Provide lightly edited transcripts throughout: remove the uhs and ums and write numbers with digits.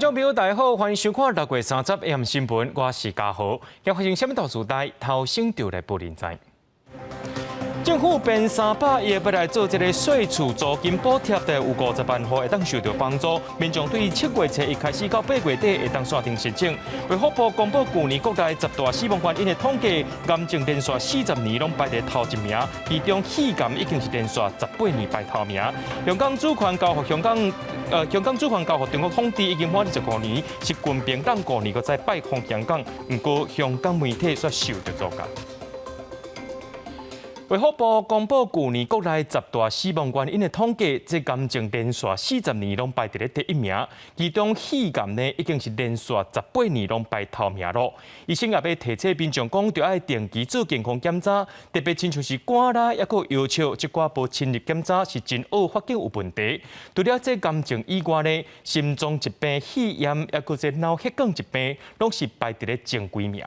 眾朋友大家好，歡迎收看6月30 AM 新聞，我是嘉豪。今發生啥物大事代，頭先就來報您知。政府編300億欲來做這个稅厝租金補貼的，有50萬戶會當受著幫助。民眾對7月初一開始到8月底會當線頂申請。衛福部公布舊年國內十大死亡原因的統計，癌症連續40年攏排佇頭一名，其中肺癌已經是連續18年排頭名。香港主權交予香港，香港主權交予中國統治已經滿25年，習近平當5年閣再拜訪香港，毋過香港媒體卻受著阻隔。衛福部公布舊年國內十大死亡原因的統計，這癌症連續40年攏排佇咧第一名，其中肺癌呢已經是連續18年攏排頭名囉。醫生也欲提醒民眾講，著愛定期做健康檢查，特別親像是肝啦，抑閣腰笑，這寡無深入檢查是真惡發現有問題。除了這癌症以外呢，心臟疾病、肺炎，抑閣這腦血管疾病，攏是排佇咧前幾名。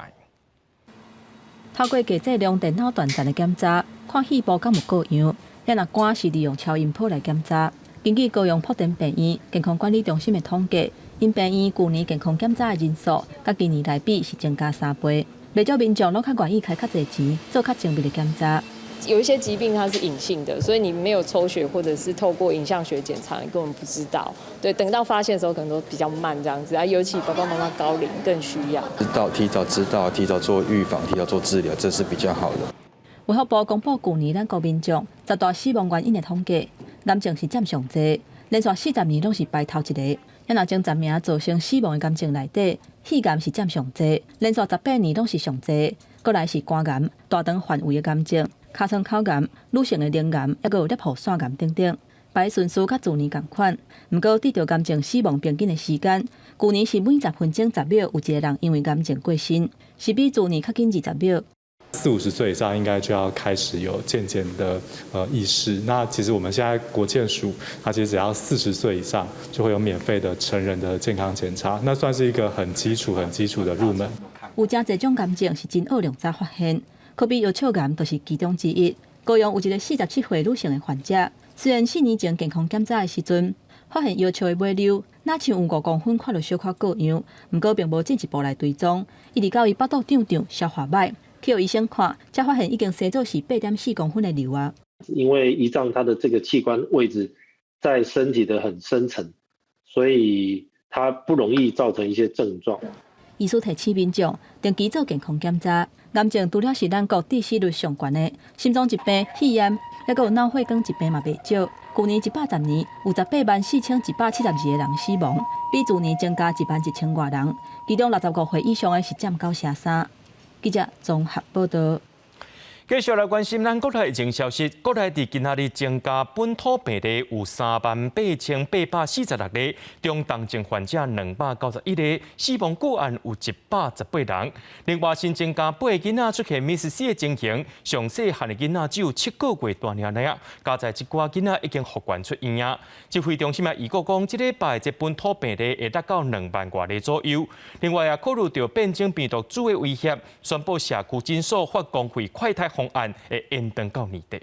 透過低劑量電腦斷層的檢查，看肺部敢有過樣。咱若肝是利用超音波來檢查。根據高雄莆田病院健康管理中心的統計，𪜶病院舊年健康檢查的人數，佮今年來比是增加3倍。袂少民眾攏較願意開較濟錢，做較精密的檢查。有一些疾病它是隱性的，所以你沒有抽血或者是透過影像學檢查，你根本不知道。對，等到發現的時候可能都比較慢這樣子啊。尤其爸爸媽媽高齡更需要。知道提早知道，提早做預防，提早做治療，這是比較好的。衛福部公布舊年咱國民眾十大死亡原因的統計，癌症是佔上濟，連續40年攏是排頭一个。若前10名造成死亡的癌症內底，肺癌是佔上濟，連續18年攏是上濟。過來是肝癌、大腸範圍的癌症、尻川口癌、女性的乳癌，抑閣有攝護腺癌等等，排順序佮去年仝款。毋過得著癌症死亡平均的時間，舊年是每10分鐘10秒有一个人因為癌症過身，是比去年較緊20秒。四五十歲以上應該就要開始有健檢的意識。那其實我們現在國健署，它其實只要40歲以上就會有免費的成人的健康檢查，那算是一個很基礎、很基礎的入門。有誠濟種癌症是真惡量早發現，可比腰笑癌就是其中之一。高雄有一个47歲女性的患者，雖然4年前健康檢查的時陣發現腰笑的尾瘤，若像有5公分，看著小可過樣，毋過並無進一步來追蹤，一直到伊腹肚脹脹、消化䆀，去予醫生看，才發現已經生做是8.4公分的瘤啊。因為胰臟它的這個器官位置在身體的很深層，所以它不容易造成一些症狀。醫師提醒民眾定期做健康檢查。癌症除了是咱國致死率上懸的，心臟疾病、肺炎，抑閣有腦血管疾病嘛袂少。舊年110年有184,172個人死亡，比去年增加1萬1千外人。其中65歲以上的是佔9成3。記者綜合報導。繼續來關心咱國內疫情消息。國內佇今仔日增加本土病例有38,846例，中重症患者291例，死亡個案有118人。另外新增加八个囡仔出現 MIS-C 的情形，上細漢的囡仔只有7個月大爾爾，佳哉這寡囡仔已經復原出院啊。指揮中心也預估講，這禮拜這本土病例會達到2萬外例左右。另外也考慮著變種病毒株的威脅，宣布社區診所發公費快篩方案會延長到年底。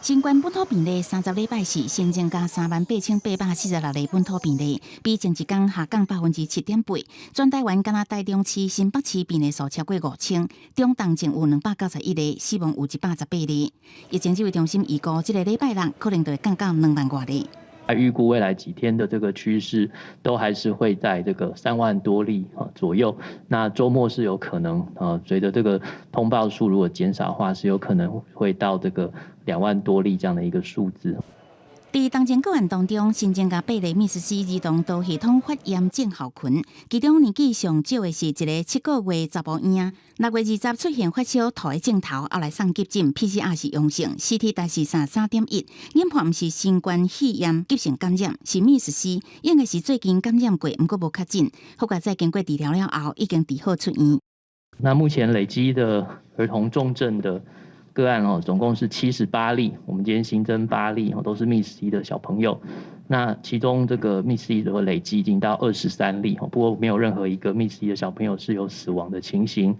新冠本土病例30禮拜四新增加38,846例本土病例，比前一工下降7.8%。全台灣敢若台中市、新北市病例數超過5,000，中重症有291例，死亡有118例。疫情指揮中心預估，這个禮拜六可能就會降到2萬外例。預估未來幾天的這個趨勢都還是會在這個3萬多例左右。那週末是有可能啊，隨着這個通報數如果減少的話，是有可能會到這個2萬多例這樣的一個數字。佇當前個案當中，新增加八例 MIS-C 兒童多系統發炎症候群，其中年紀上少的是一个7個月查埔嬰，6月20出現發燒、吐的症頭，後來送急診，PCR 是陽性，CT 值是33.1，研判毋是新冠肺炎急性感染，是 MIS-C，應該是最近感染過，毋過無確診，好佳哉經過治療了後，已經治好出院。那目前累積的兒童重症的個案哦，總共是78例。我們今天新增八例哦，都是 MIS-C 的小朋友。那其中這個 MIS-C 的累計已經到23例，不過沒有任何一個 MIS-C 的小朋友是有死亡的情形。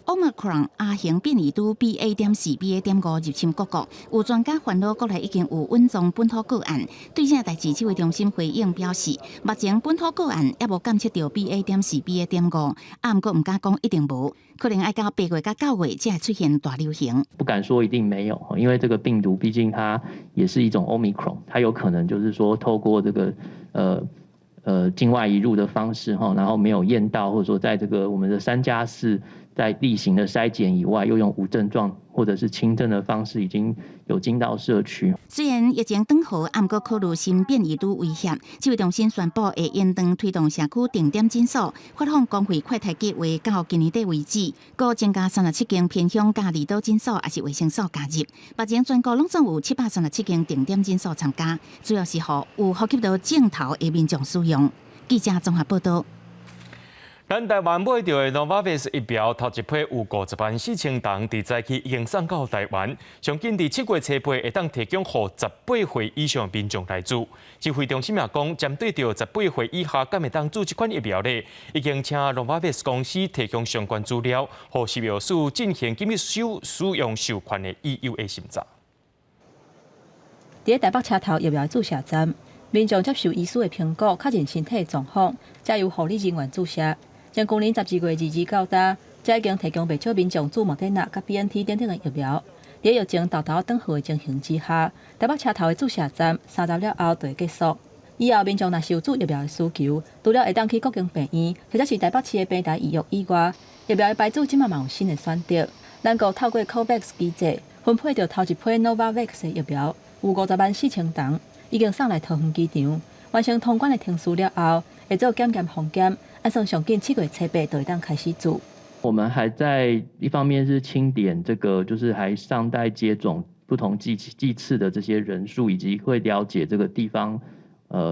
Omicron 亞型變異株 BA.4、BA.5入侵各國，有專家煩惱國內已經有隱藏本土個案。對這代誌指揮中心回應表示，目前本土個案猶無檢測著 BA.4、BA.5，啊，毋過毋敢講一定無，可能愛到8月佮9月才會出現大流行。不敢說一定沒有，因為這個病毒畢竟它也是一種 Omicron，它有可能就是說透過這個境外移入的方式哈，然後沒有驗到，或者說在這個我們的3加4在例行的篩檢以外，又用無症狀或者是輕症的方式，已經有進到社區。雖然疫情轉好，毋過考慮新變異株威脅，指揮中心宣布會延長推動社區定點診所發放公費快篩計劃到今年底為止，閣增加37間偏鄉佮離島診所，抑是衛生所加入。目前全國攏總有737間定點診所參加，主要是予有呼吸道症頭的民眾使用。記者綜合報道。咱台灣買著的 Novavax 疫苗頭一批有50萬4千筒，佇早起已經送到台灣。上緊佇7月初8會當提供予18歲以上民眾來注。指揮中心也講，針對著十八歲以下敢會當注這款疫苗咧，已經請 Novavax 公司提供相關資料，予食藥署進行緊急使用授權的 EUA 審查。佇台北車頭疫苗注射站，民眾接受醫師的評估，確認身體狀況，才由護理人員注射。從舊年12月22到今，才已經提供袂少民眾注莫德納佮 BNT 等等的疫苗。佇疫情沓沓轉好的情形之下，台北車頭的注射站3日了後就會結束。以後民眾若是有注疫苗的需求，除了會當去各間病院，或者是台北市的平台預約以外，疫苗的牌子這馬嘛有新的選擇。咱國透過 COVAX 機制分配著頭一批 Novavax 的疫苗，有50萬4千筒，已經送來桃園機場，完成通關的程序了後，會做檢驗封檢。按算上緊7月初8就會當開始注。我們還在一方面是清點這個，就是還尚待接種不同劑次的這些人數，以及會了解這個地方，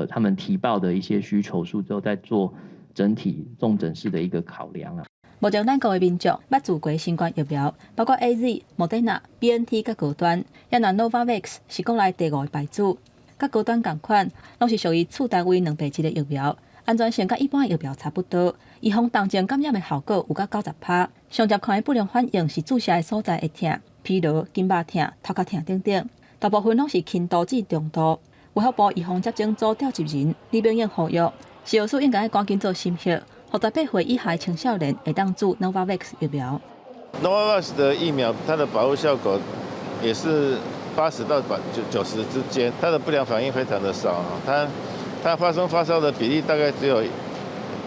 他們提報的一些需求數之後，再做整體重整式的一個考量啊。目前咱國的民眾捌注過新冠疫苗，包括 AZ、莫德納、BNT 佮高端，也若 Novavax 是國內第五個牌子，佮高端仝款，攏是屬於次單位兩倍劑的疫苗。安全性佮一般疫苗差不多，預防重症感染的效果有到90%。上常看的不良反應是注射的所在會疼、疲勞、筋肉疼、頭殼疼等等，大部分攏是輕度至中度。衛福部預防接種組召集人李炳英呼籲，食藥署應該趕緊做審核，予18歲以下的青少年會當注 Novavax 疫苗。 Novavax 的疫苗，它的保護效果也是80到90之間，它的不良反應非常的少，它發生發燒的比例大概只有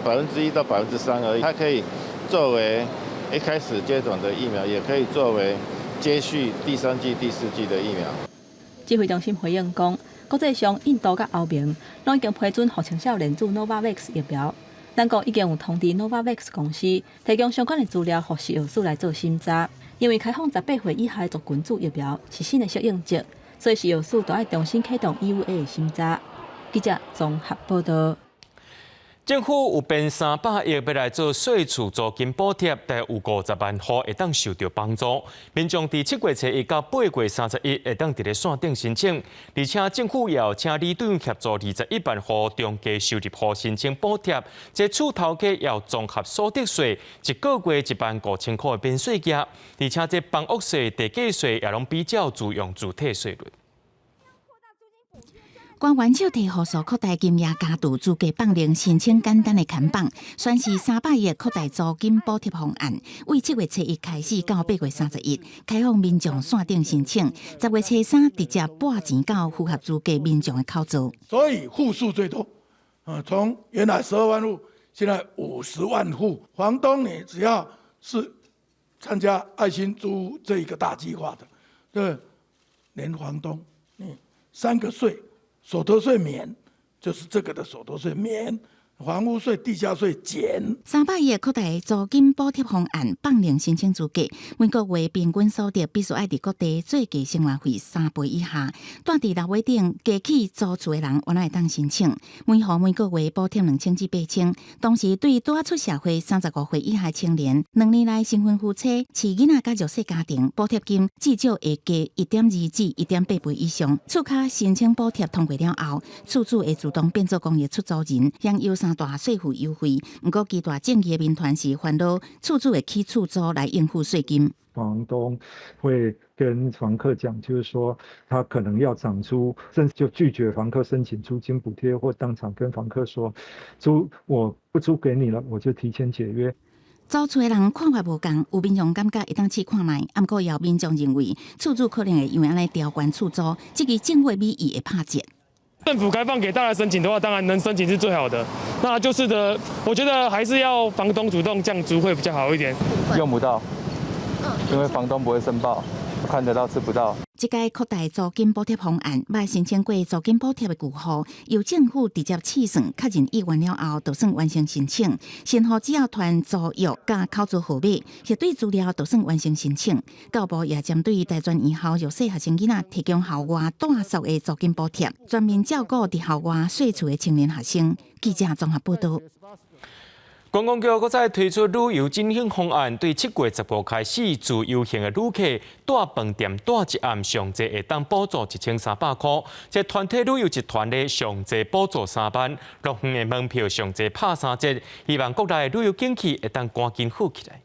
1%到3%而已。它可以作為一開始接種的疫苗，也可以作為接續第三劑、第四劑的疫苗。指揮中心回應講，國際上印度佮歐盟攏已經批准予青少年注 Novavax 疫苗，咱國已經有通知 Novavax 公司提供相關的資料，予食藥署來做審查。因為開放十八歲以下的族群注疫苗是新的適應症，所以食藥署都愛重新啟動 EUA 的審查。記者綜合報道。政府有編300億欲來做細厝租金補貼，大約有50萬戶會當受著幫助。民眾佇7月初1到8月31會當佇咧線頂申請，而且政府也有請里長協助21萬戶中低收入戶申請補貼。這厝頭家也有綜合所得稅，一個月1萬5千塊的免稅額，而且這房屋稅、地價稅也攏比照自用住體稅率。官員笑提戶數擴大金額加注資格放靈申請簡單的看板，宣示300億擴大租金補貼方案，為7月初1開始到8月31開放民眾線頂申請，10月初3直接撥錢到符合資格民眾的口座。所以戶數最多，啊，從原來12萬戶，現在50萬戶。房東你只要是參加愛心租屋這一個大計劃的，對，連房東你三個稅。所得稅免，就是這個的所得稅免。房屋稅、地價稅減。 300億擴大租金補貼方案放任申請資格，每個月平均所得必須愛佇各地最低生活費3倍以下。蹛佇六尾頂加起租厝的人，原來會當申請，每戶每個月補貼2000至8000。同時對拄仔出社會35歲以下青年，2年內新婚夫妻、飼囡仔佮弱勢家庭，補貼金至少會加1.2至1.8倍以上。厝跤申請補貼通過了後，厝主會自動變做公益出租人，享有三大稅負優惠。毋過，幾大政治的民團是煩惱厝主會起厝租來應付稅金。房東會跟房客講，就是說他可能要漲租，甚至就拒絕房客申請租金補貼，或當場跟房客說租我不租給你了，我就提前解約。租厝的人看法無仝，有民眾感覺會當試看覓，毋過也有民眾認為厝主可能會因為按呢調懸厝租，這個政府的美意會拍折。政府開放給大家申請的話，當然能申請是最好的。那就是的，我覺得還是要房東主動降租會比較好一點。用不到，因為房東不會申報，看得到吃不到。這個擴大租金補貼方案，捌申請過租金補貼的住戶，由政府直接試算確認意願了後，就算完成申請。新戶只要傳租約佮口座號碼，核對資料就算完成申請。教育部也針對大專院校弱勢學生囡仔提供校外住宿的租金補貼，全面照顧佇校外稅厝的青年學生。記者綜合報道。觀光局閣再推出旅遊振興方案，對7月15開始自由行的旅客，蹛飯店蹛一暗上濟會當補助1300箍。這團體旅遊一團咧上濟補助3萬，樂園的門票上濟拍3折，希望國內旅遊景氣會當趕緊好起來。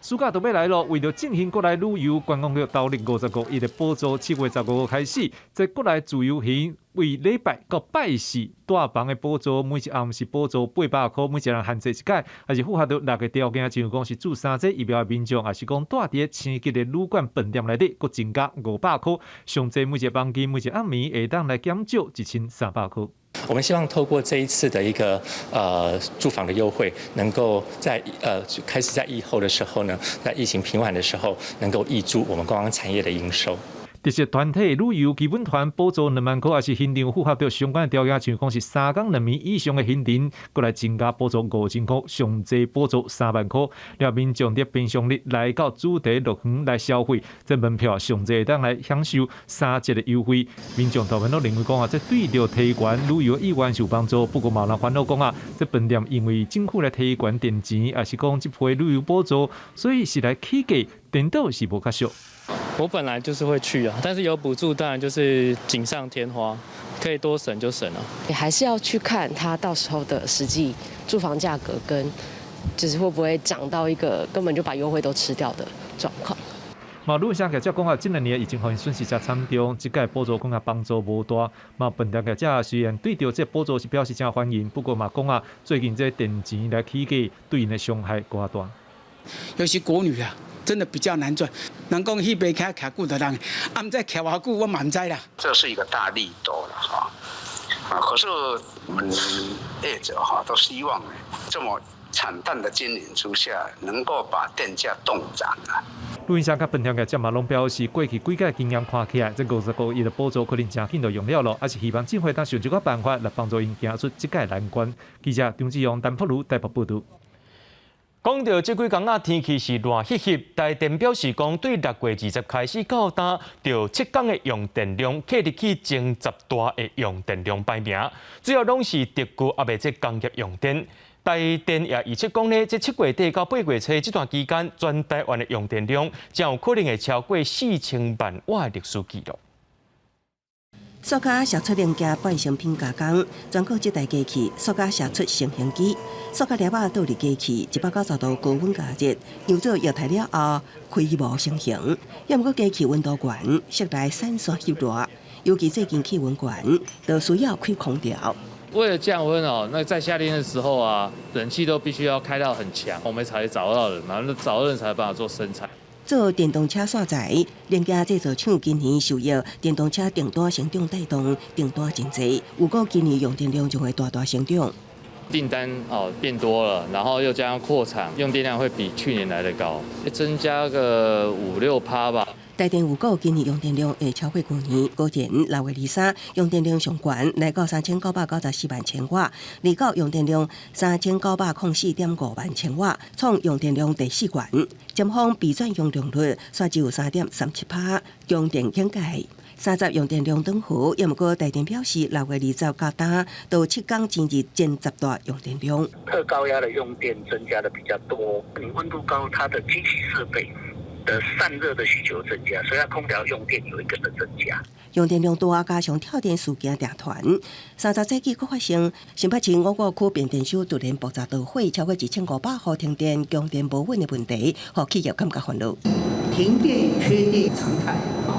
暑假就欲來囉，為著振興國內旅遊，觀光局投入55億的補助，7月15開始，在國內自由行為禮拜到拜四蹛房的補助，每一暗是補助800箍，每一人限制一擺，抑是符合著六个條件，像講是住三者以上的民眾，抑是講蹛佇星級的旅館飯店內底，閣增加500箍，上濟每一个房間每一暗暝會當來減少1300箍。我們希望透過這一次的一個住房的優惠，能夠在開始在疫後的時候呢，在疫情平緩的時候，能夠挹注我們觀光產業的營收。特色團體旅遊基本團補助2萬箍，抑是行程符合著相關的條件，像講是3工2暝以上的行程，閣來增加補助5000箍，上濟補助3萬箍。了民眾佇平常日來到主題樂園來消費，這門票上濟會當來享受3折的優惠。民眾大部分攏認為講啊，這對著提懸旅遊意願是有幫助。不過嘛有人煩惱講啊，這飯店因為政府來提懸電錢，抑是講這批旅遊補助，所以是來起價，顛倒是無較俗。我本來就是會去啊，但是有補助當然就是錦上添花，可以多省就省了。你還是要去看它到時候的實際住房價格跟，就是會不會漲到一個根本就把優惠都吃掉的狀況。嘛，旅行社業者講啊，這兩年疫情予𪜶損失誠慘重，這擺補助講啊幫助無大。嘛，飯店業者雖然對著這補助是表示誠歡迎，不過嘛講啊，最近這電錢來起價，對𪜶的傷害閣較大。尤其國旅啊，真的比較難賺。人講戲袂徛徛久就人，啊，毋知徛偌久，我嘛毋知啦。這是一個大利多了哈，啊，可是我們業者哈都希望這麼慘淡的經營之下，能夠把電價凍漲啊。旅行社佮飯店業者嘛攏表示，過去幾屆經驗看起來，這55億的補助可能誠緊就用了囉，抑是希望政府當想一個辦法來幫助𪜶行出這個難關。記者張志勇、陳福如台北報導。講到這幾工仔天氣是熱翕翕，台電表示講，對6月20開始到今，著7工的用電量，客入去前10大的用電量排名，主要攏是特舊抑未這工業用電。台電也預測講呢，這7月底到8月初這段期間，全台灣的用電量將有可能會超過4000萬瓦的歷史紀錄。塑膠射出零件半成品加工，全國這台機器塑膠射出成型機，塑膠粒仔倒入機器，190度高溫加熱，釀做液態了後開模成型。抑毋過機器溫度懸，室內散煞翕熱，尤其最近氣溫懸，就需要開空調。為了降溫哦，那在夏天的時候啊，冷氣都必須要開到很強，我們才會找到人嘛，那找到人才有辦法做生產。做電動車線材零件製造廠今年受益電動車訂單成長帶動，訂單真濟，預估今年用電量就會大大成長。訂單哦變多了，然後又加上擴產，用電量會比去年來得高，增加個5、6趴吧。台電預估今年用電量會超過舊年，果然6月23用電量上懸，來到3994萬千瓦，29用電量3904.5萬千瓦，創用電量第四懸。尖峰備轉用量率煞只有3.37%，供電警戒。30用電量轉好，也毋過台電表示6月20到今都7工前日前10大用電量。特高壓的用電增加的比較多，你溫度高，它的機器設備的散熱的需求增加，所以它空調用電有一個的增加。用電量大，加上跳電事件定傳，30早起閣發生新北市五股區變電所突然爆炸導火，超過1500戶停電，供電無穩的問題，予企業感覺煩惱。停電缺電常態，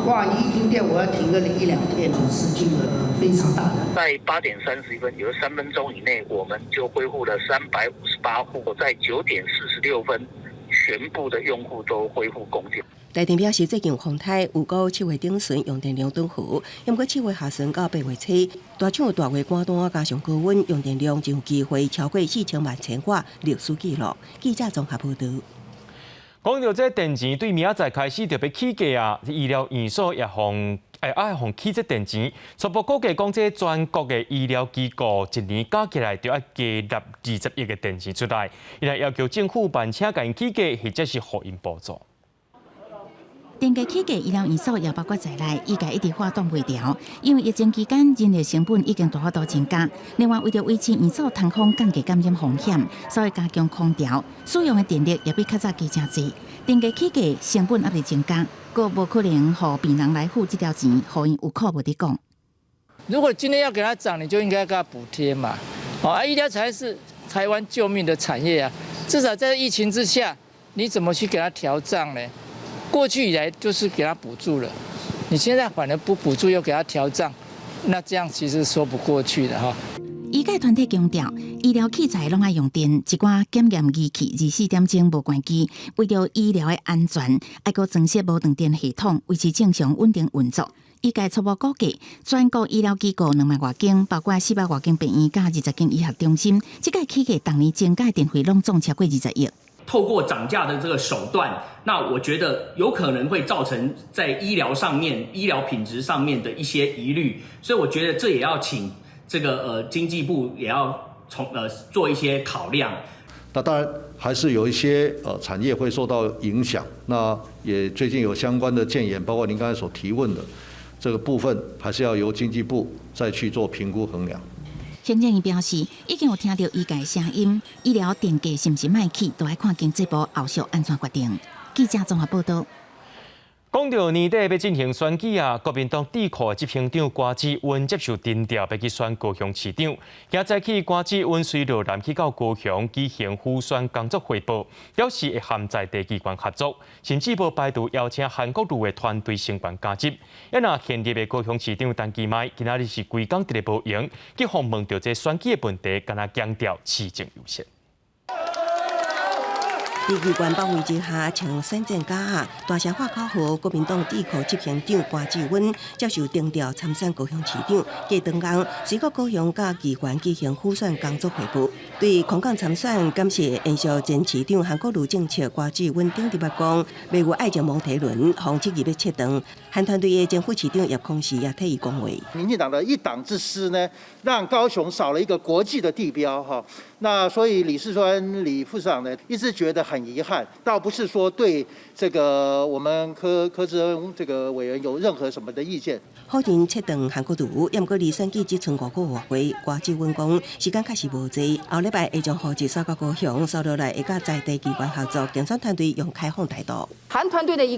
哇！你一停電，我要停個一兩天，損失金額非常大的。在8點31分，有3分鐘以內，我們就恢復了358戶，在9點46分，全部的用戶都恢復供電。台電表示，最近有風颱，預估7月頂旬用電量轉好，毋過7月下旬到8月初，大廠大月關單加上高溫，用電量就有機會超過4000萬千瓦歷史紀錄。記者綜合報導。講到這電錢對明仔載開始就欲起價啊，醫療院所也予愛予起這電錢，初步估計講，這全國的醫療機構一年加起來就愛加納20億的電錢出來，伊來要求政府辦請共𪜶起價，或者是予𪜶補助。電價起價，醫療院所也包括在內，醫界一直話擋袂牢，因為疫情期間人力成本已經大幅度增加。另外，為著維持院所通風降低感染風險，所以加強空調，使用的電力也比較早加誠濟。電價起價，成本猶佇增加，閣無可能予病人來付這條錢，予𪜶有苦無得講。如果今天要給他漲，你就應該給他補貼嘛。哦，啊，醫療才是台灣救命的產業啊！至少在疫情之下，你怎麼去給他調漲呢？過去以來就是給他補助了，你現在反而不補助又給他調漲，那這樣其實說不過去的哈。醫界團體強調，醫療器材攏愛用電，一寡檢驗儀器24點鐘無關機，為著醫療的安全，愛閣增設無斷電系統，維持正常穩定運作。醫界初步估計，全國醫療機構2萬外間，包括400外間病院佮20間醫學中心，這屆起價逐年增加電費攏總超過20億。透過漲價的這個手段，那我覺得有可能會造成在醫療上面、醫療品質上面的一些疑慮，所以我覺得這也要請這個經濟部也要從做一些考量。那當然還是有一些產業會受到影響，那也最近有相關的建言，包括您剛才所提問的這個部分，還是要由經濟部再去做評估衡量。行政院表示，已經有聽到醫界聲音，醫療電價是毋是欲起，都愛看經濟部後續按怎決定。記者綜合報導。講到年底欲進行選舉啊，國民黨智庫執行長柯志恩接受徵調，欲去選高雄市長。今早起柯志恩隨羅南去到高雄舉行輔選工作匯報，表示會和在地機關合作，甚至無排除邀請韓國瑜的團隊成員加入。啊若現任的高雄市長陳其邁，今仔日是規工佇咧無閒，去予問著這選舉的問題，敢若強調市政優先。佇機關包圍之下，穿選戰甲大聲喊口號。國民黨智庫執行長柯志恩接受徵調參選高雄市長，過當工隨到高雄佮議員舉行輔選工作匯報。對空港參選，感謝延續前市長韓國瑜政策，柯志恩頂直仔講，袂有愛情摩天輪，予質疑欲切斷。韓團隊的前副市長葉康時也替伊講話。民進黨的一黨之私呢，讓高雄少了一個國際的地標哈。那所以李四川李副市長呢，一直覺得很遺憾，倒不是說對這個我們柯志恩這個委員有任何什麼的意見。否認切斷韓國瑜，毋過離選舉只賰5個外月，柯志恩講時間確實無濟，後禮拜會將戶籍徙到高雄，紲落來會佮在地機關合作，競選團隊用開放態度。韓團隊的一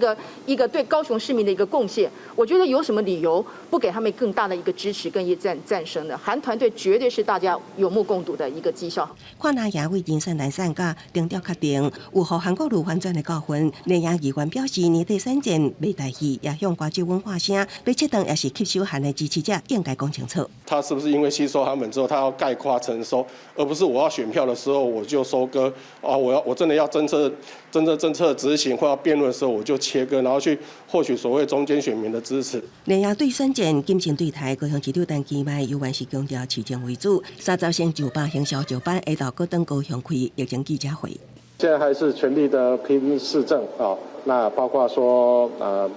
個對高雄市民的一個貢獻，我覺得有什麼理由不給他們更大的一個支持跟一讚讚聲呢？韓團隊絕對是大家有目共睹的一個績效。看哪贏為人選難選佮徵調確定，有予韓國瑜翻轉的教訓。連贏議員表示年底選戰袂大戲，也向柯志恩發聲，欲切斷抑是吸收韓的支持者，應該講清楚。他是不是因為吸收韓粉之後，他要概括承收，而不是我要選票的時候我就收割啊？我真的要政策執行或要辯論的時候，我就切割，然後去獲取所謂中間選民的支持。連夜對選戰謹慎對待，高雄市長陳其邁猶原是強調市政為主。30先上班行銷上班，下晝閣轉高雄開疫情記者會。現在還是全力的拼市政啊，那包括說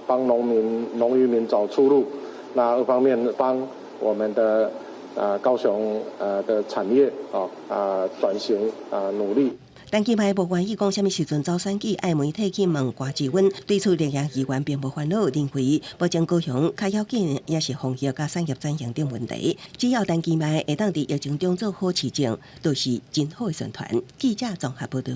幫農民、農漁民找出路，那二方面幫我們的高雄的產業啊轉型啊努力。陳其邁無願意講啥物時陣走選舉，愛媒體去問柯志恩，對此綠營議員並無煩惱，認為目前高雄較要緊也是防疫佮產業轉型等問題。只要陳其邁會當佇疫情中做好市政，就是真好的宣傳。記者綜合報導。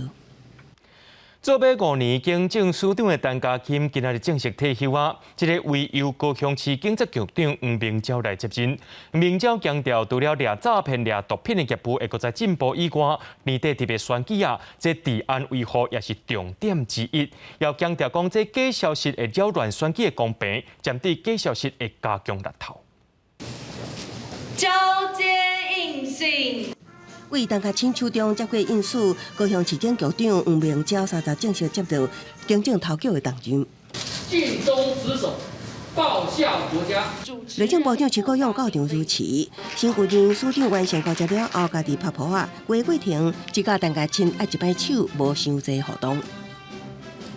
做馬5年警政署長的陳家欽今仔日正式退休啊！這个位由高雄市警察局長黃明昭來接任。黃明昭強調，除了掠詐騙、掠毒品的業務會閣再進步以外，年底特別選舉啊，這治安維護也是重點之一。又強調講，這假消息會擾亂選舉的公平，針對假消息會加強力頭。交接印信。為陳家欽手中接過印綬，高雄市警局長黃明昭30正式接到警政頭局的重任。盡忠職守，報效國家。內政部長徐國勇到場主持，新舊任署長完成交接了後，家己拍噗仔，規過程只佮陳家欽握一擺手，無傷濟互動。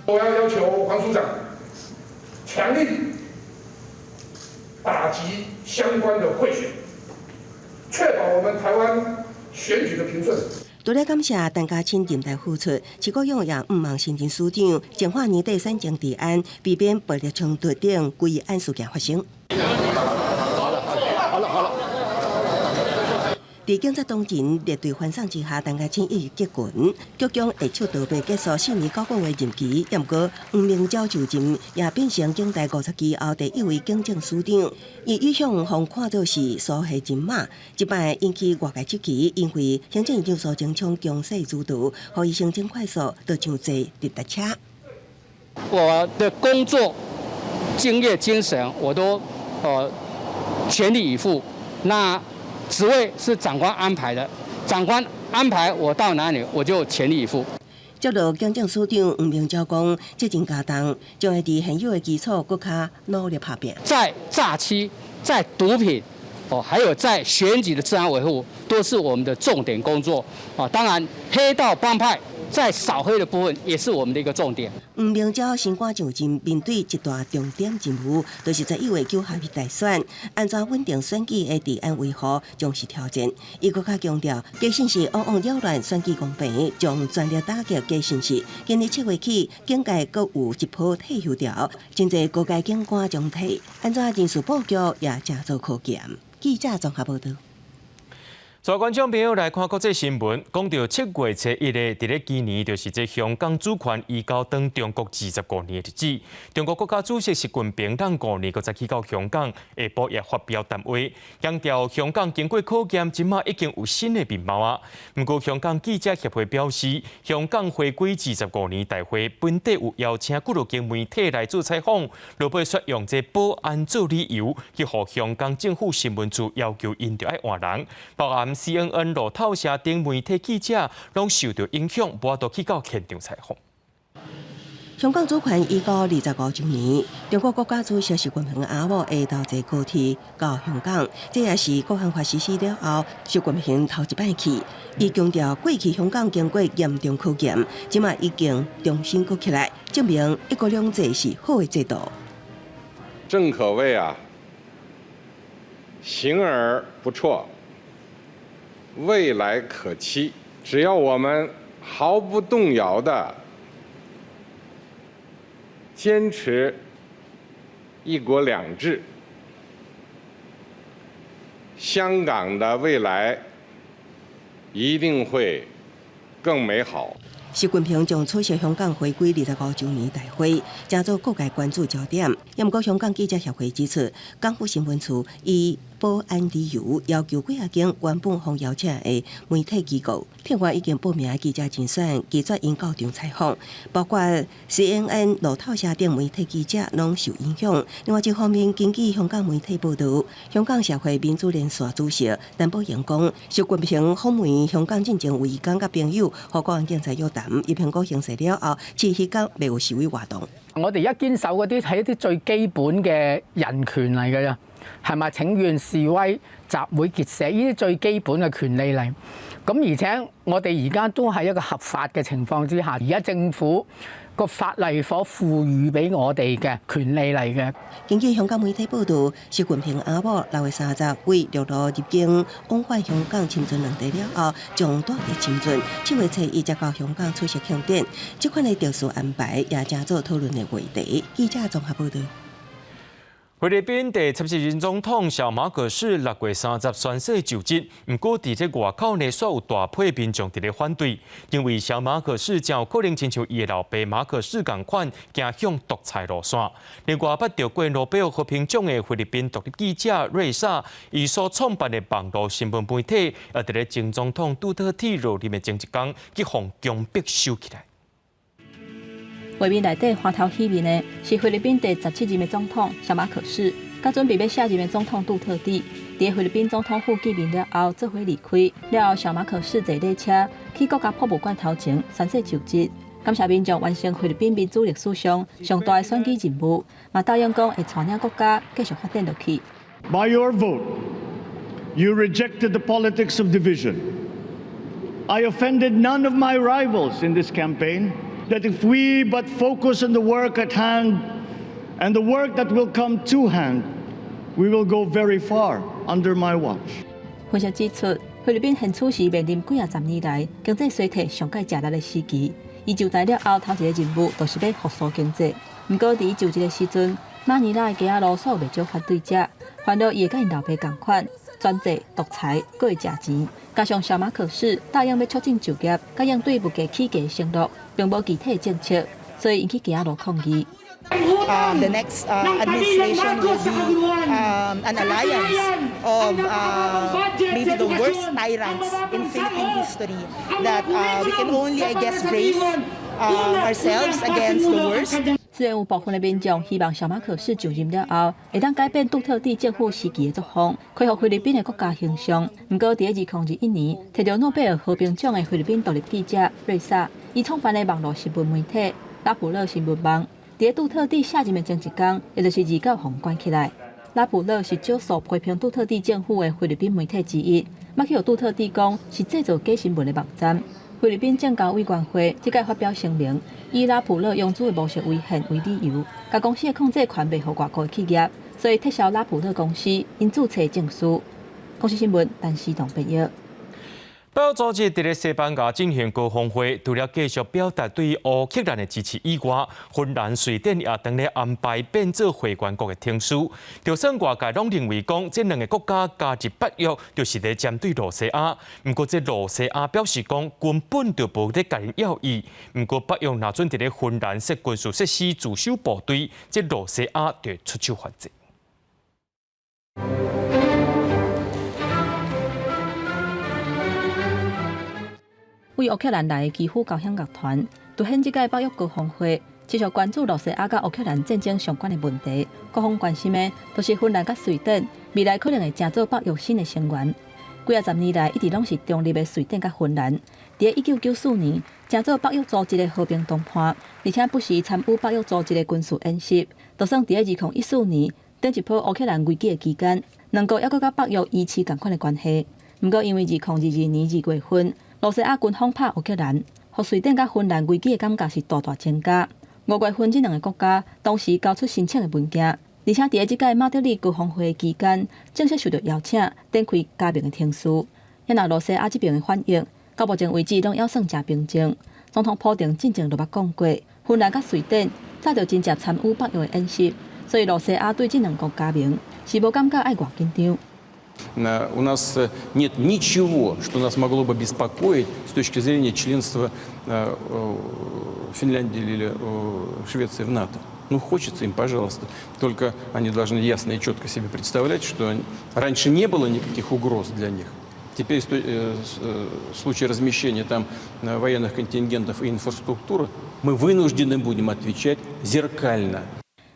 我要要求黃署長強力打擊相關的賄選，確保我們台灣選舉的平順。除了感謝陳家欽任內付出，徐國勇也毋望新任署長淨化年底選情治安，避免暴力衝突等治安事件發生。好了，好了，好了。佇警察當陣列隊歡送之下，陳家欽一一結群，局長下手道別結束4年9個月任期。毋過黃明昭就任，也變成警大50期後第一位警政署長。伊一向予看做是蘇系人馬，這擺引起外界質疑，因為行政院長蘇貞昌強勢主導，予伊升遷快速，就像坐直達車。我的工作敬業精神，我都全力以赴。那職位是長官安排的，長官安排我到哪裡，我就全力以赴。接落警政署長黃明昭講，責任加重，將會佇現有的基礎閣較努力拍拚。在詐欺、在毒品，哦，還有在選舉的治安維護，都是我們的重點工作。啊，當然黑道幫派在掃黑的部分，也是我們的一個重點。黃明昭新官上任，面對一大重點任務，就是11月9號的大選，按怎穩定選舉的治安維護，將是挑戰。伊閣較強調，假信息往往擾亂選舉公平，將全力打擊假信息。今年7月起，警界閣有一波退休潮，真濟高階警官將退，按怎人事布局也誠做考驗。記者綜合報導。帶觀眾朋友來看國際新聞，講到7月初1日，佇咧今年就是這香港主權移交轉中國25年的日子。中國國家主席習近平等5年閣再去到香港，下晡也發表談話，強調香港經過考驗，這馬已經有新的面貌啊。毋過香港記者協會表示，香港回歸二十五年大會，本底有邀請幾落間媒體來做採訪，落尾卻用這保安做理由，去予香港政府新聞處要求𪜶著愛換人，包含 CNN、路透社等媒體記者攏受到影響，無法度去到現場採訪。香港主權移交25週年，中國國家主席習近平阿某下晝坐高鐵到香港，這也是國安法實施了後，習近平頭一擺去。伊強調，過去香港經過嚴重考驗，這馬已經重新閣起來，證明一國兩制是好的制度。正可謂啊，行而不輟，未來可期。只要我們毫不動搖地堅持一國兩制，香港的未來一定會更美好。習近平將出席香港回歸25週年大會，成做各界關注焦點。毋過，香港記者協會指出，港府新聞處以保安理由要求幾仔間原本予邀請的媒體機構，另外已經報名的記者甄選，拒絕𪜶到場採訪，包括 CNN、路透社等媒體記者攏受影響。另外一方面，根據香港媒體報導，香港社會民主連線主席陳寶瑩講，習近平訪問香港進前，有講佮朋友予國安警察約談，伊評估形勢了後，這彼工袂有示威活動。我哋而家堅守嗰啲係一啲最基本嘅人權嚟嘅咋，係咪？請願示威、集會結社呢啲最基本嘅權利嚟。咁而且我哋而家都係一個合法嘅情況之下，而家政府個法例所賦予俾我哋嘅權利嚟嘅。根據香港媒體報導，習近平阿母6月30為陸路入境往返香港深圳兩地了後，將蹛佇深圳。7月初一才到香港出席慶典。這款的特殊安排也成做討論的話題。記者綜合報導。菲律賓第七十任總統小馬可仕6月30宣誓就職，毋過佇這外口呢，煞有大批民眾佇咧反對，認為小馬可仕誠有可能親像伊的老爸馬可仕仝款，行向獨裁路線。另外，捌得過諾貝爾和平獎的菲律賓獨立記者瑞薩，伊所創辦的網路新聞媒體，也佇咧前總統杜特蒂落任的前一工，去予強迫收起來。畫面內底歡頭喜面的是菲律賓第十七任的總統小馬可仕，佮準備欲卸任的總統杜特蒂，佇菲律賓總統府見面了後，做伙離開。了後，小馬可仕坐禮車去國家博物館頭前宣誓就職，感謝民眾完成菲律賓民主歷史上上大的選舉任務，嘛答應講會帶領國家繼續發展落去。 By your vote, you rejected the politics of division. I offended none of my rivals in this campaign. That if we but focus on the work at hand and the work that will come to hand, we will go very far under my watch. 分析指出，菲律賓現處時面臨幾仔十年來經濟衰退上蓋食力的時期。伊就台了後，頭一个任務就是欲復甦經濟。毋過，佇伊就職的時陣，馬尼拉的街仔路煞有袂少反對者，煩惱伊會佮𪜶老爸仝款，專制獨裁，閣會食錢。加上小馬可仕答應欲促進就業，佮應對物價起價的承諾，並無具體政策，所以引起街仔路抗議。 The next administration will be an alliance of maybe the worst tyrants in Philippine history that we can only, I guess, brace ourselves against the worst. 雖然有部分的民眾希望小馬可仕就任了後，會當改變杜特蒂政府時期的作風，恢復菲律賓的國家形象。毋過，佇2021年提著諾貝爾和平獎的菲律賓獨立記者瑞薩，伊創辦的網路新聞媒體拉普勒新聞網，佇杜特蒂卸任的前一工，也就是29予關起來。拉普勒是少數批評杜特蒂政府的菲律賓媒體之一，嘛去予杜特蒂講是製造假新聞的網站。菲律賓證交委員會這擺發表聲明，以拉普勒擁資的模式違憲為理由，共公司的控制權賣予外國的企業，所以撤銷拉普勒公司𪜶註冊證書。公視新聞，陳思棟編譯。北約組織佇咧西班牙進行高峰會，除了繼續表達對烏克蘭的支持以外，芬蘭、瑞典也當咧安排變做會員國的程序。就算外界攏認為講這兩个國家加入北約，就是咧針對羅西亞。毋過這羅西亞表示講根本就無咧共𪜶要意。毋過北約若準佇咧芬蘭設軍事設施駐守部隊，這羅西亞就出手反制。為烏克蘭來的基輔交響樂團，凸顯這屆北約高峰會持續關注羅西亞佮烏克蘭戰爭相關的問題。各方關心的都是芬蘭佮瑞典未來可能會成做北約新的成員。幾仔十年來一直攏是中立的瑞典佮芬蘭，佇1994年成做北約組織的和平談判，而且不時參與北約組織的軍事演習。就算佇2014年頂一波烏克蘭危機的期間，兩國猶閣佮北約維持仝款的關係。毋過因為2022年2月份，羅西亞軍方拍烏克蘭，予瑞典佮芬蘭危機的感覺是大大增加。5月份，這兩個國家同時交出申請的文件，而且佇這屆馬德里高峰會期間，正式受到邀請，展開加盟的程序。若羅西亞這邊的反應，到目前為止攏猶算誠平靜。總統普丁進前就捌講過，芬蘭佮瑞典早就真正參與北約的演習，所以羅西亞對這兩國加盟是無感覺愛偌緊張。 У нас нет ничего, что нас могло бы беспокоить с точки зрения членства Финляндии или Швеции в НАТО. Ну, хочется им, пожалуйста. Только они должны ясно и четко себе представлять, что раньше не было никаких угроз для них. Теперь в случае размещения там военных контингентов и инфраструктуры мы вынуждены будем отвечать зеркально.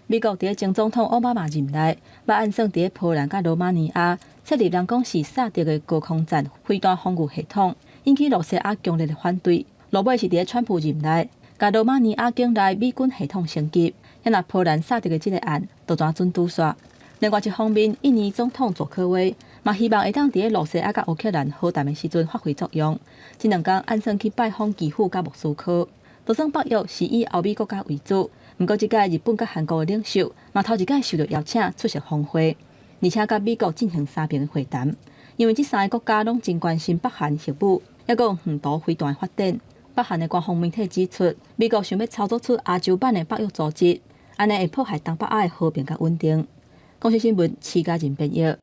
美國佇前總統奧巴馬任內，捌按算佇波蘭佮羅馬尼亞設立人講是薩德的高空戰飛彈防禦系統，引起羅西亞強烈的反對。落尾是佇川普任內，共羅馬尼亞境內美軍系統升級，遐若波蘭薩德的這个案，就怎準拄煞。另外一方面，印尼總統佐科威嘛嘛希望會當佇咧露西亞佮烏克蘭和談的時陣發揮作用。這兩工按算去拜訪基輔佮莫斯科。就算北約是以歐美國家為主，毋過這屆日本佮韓國的領袖嘛頭一擺受著邀請出席峰會，而且佮美國進行三邊的會談。因為這三个國家攏真關心北韓核武，抑閣有遠途飛彈的發展。北韓的官方媒體指出，美國想欲操作出亞洲版的北約組織，按呢會破壞東北亞的和平佮穩定。公視新聞，徐家仁編譯。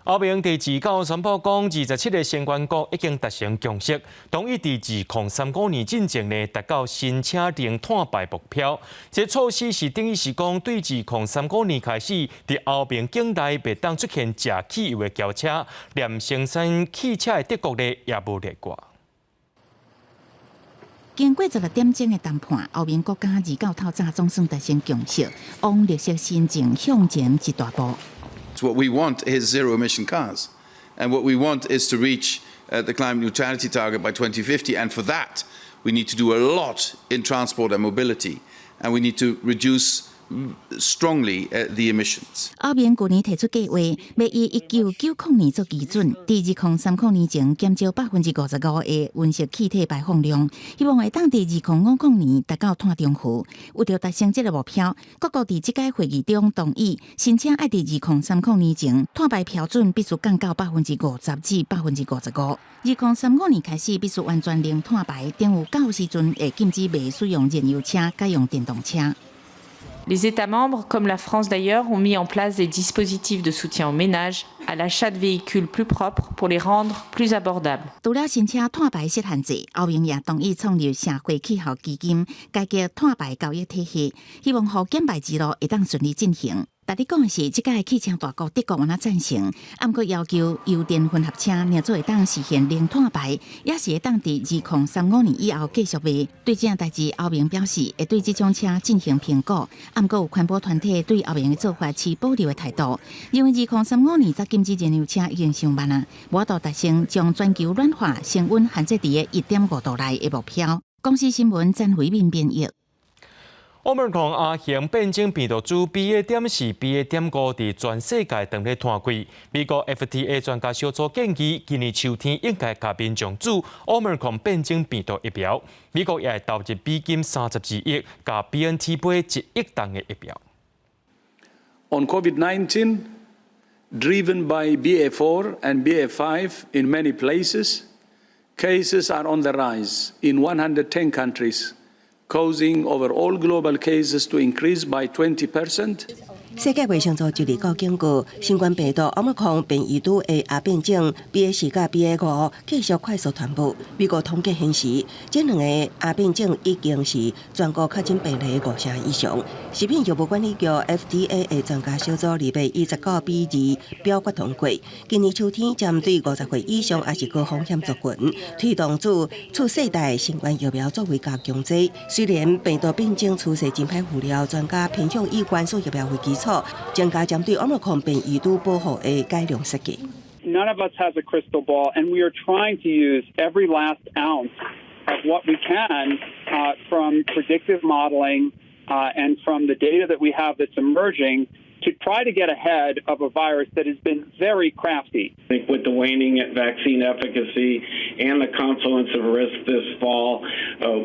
歐盟佇二九宣布講，27个成員國已經達成共識，同意佇2035年進前呢達到新車零碳排目標。這措施是等於是講，對2035年開始，佇歐盟境內袂當出現食汽油的轎車，連生產汽車的德國呢也無例外。經過16點鐘的談判，歐盟國家二九透早總算達成共識，往綠色新政向前一大步。 What we want is zero emission cars. And what we want is to reach the climate neutrality target by 2050. And for that, we need to do a lot in transport and mobility. And we need to reduce strongly the emissions. 歐盟舊年提出計劃，欲以1990年做基準，佇2030年前減少55%的溫室氣體排放量，希望會當佇2050年達到碳中和。為著達成這个目標，各國佇這屆會議中同意，新車愛佇2030年前碳排標準必須降到50%至55%。2035年開始必須完全零碳排，等於到時陣會禁止袂使用燃油車，改用電動車。 Les États membres, comme la France d'ailleurs, ont mis en place des dispositifs de soutien aux ménages, à l'achat de véhicules plus propres pour les rendre plus abordables. 除了新車碳排設限制，歐盟也同意創立社會氣候基金，改革碳排交易體系，希望予減排之路會當順利進行。但你講的是，這屆汽車大國德國敢若贊成，毋過要求油電混合車若做會當實現零碳排，也是會當佇2035年以後繼續賣。對這件代誌，歐盟表示會對這種車進行評估，毋過有環保團體對歐盟的做法持保留的態度，認為2035年才禁止燃油車已經傷慢啊，無法度達成將全球暖化升溫限制佇1.5度內的目標。公視新聞詹惠敏編譯。 Omicron 亞型變種病毒株 BA.4、BA.5佇全世界當咧湠開。美國 FDA 專家小組建議，今年秋天應該共民眾注 Omicron 變種病毒疫苗。美國也會投入美金32億，共 BNT 買1億劑的疫苗。 On COVID-19, driven by BA4 and BA5 in many places, cases are on the rise in 110 countries, causing overall global cases to increase by 20%. 世界衛生組織二九警告，新冠病毒奧密克戎變異株的亞變種 BA 四佮 BA 5繼續快速傳播。美國統計顯示，這兩個亞變種已經是全國確診病例五成以上。食品藥物管理局 FDA 的專家小組229比2表決通過，今年秋天針對50歲以上抑是高風險族群，推動注次世代新冠疫苗作為加強劑。雖然病毒變種趨勢真歹預料，專家偏向以原始疫苗為基礎，增加針對奧密克戎變異株保護的改良設計。 None of us has a crystal ball, and we are trying to use every last ounce of what we can from predictive modeling and from the data that we have that's emerging to try to get ahead of a virus that has been very crafty. I think with the waning vaccine efficacy and the confluence of risk this fall,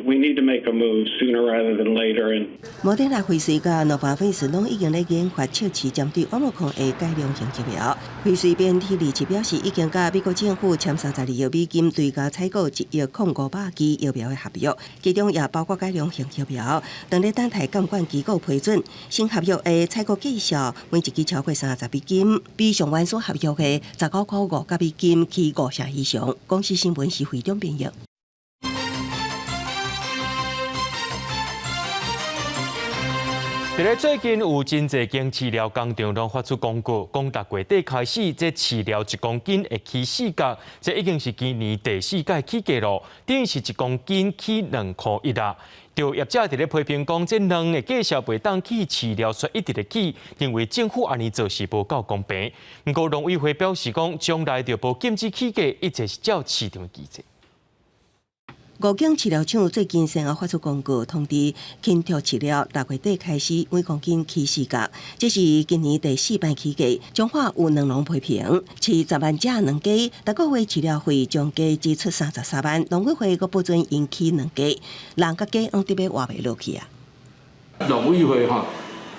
we need to make a move sooner rather than later. And 莫德納、輝瑞佮諾瓦費斯攏已經咧研發測試針對奧密克戎的改良型疫苗。輝瑞 BNT 27表示，已經佮美國政府簽32億美金追加採購1億零500支疫苗的合約，其中也包括改良型疫苗。當咧等待監管機構批准，新合約的採購價數每一支超過30美金，比上原始合約的19塊5角美金起五成以上。公視新聞是會長編譯。佇咧最近有真濟間飼料工廠攏發出公告，講六月底開始，這飼料1公斤會起4角，這已經是今年第四擺起價囉，等於是1公斤起2塊1啦。就業者佇咧批評講，這卵的價數袂當起飼料卻一直咧起，認為政府按呢做是無夠公平。毋過農委會表示講，將來就無禁止起價，一切是照市場的機制。五間飼料廠最近先後發出公告，通知輕鐵飼料6月底開始每公斤起4角，這是今年第四擺起價。彰化有兩農批評，飼10萬隻卵雞，逐個月飼料費將加支出33萬，農委會閣不准𪜶起兩價，人佮雞攏得欲活袂落去啊！農委會吼，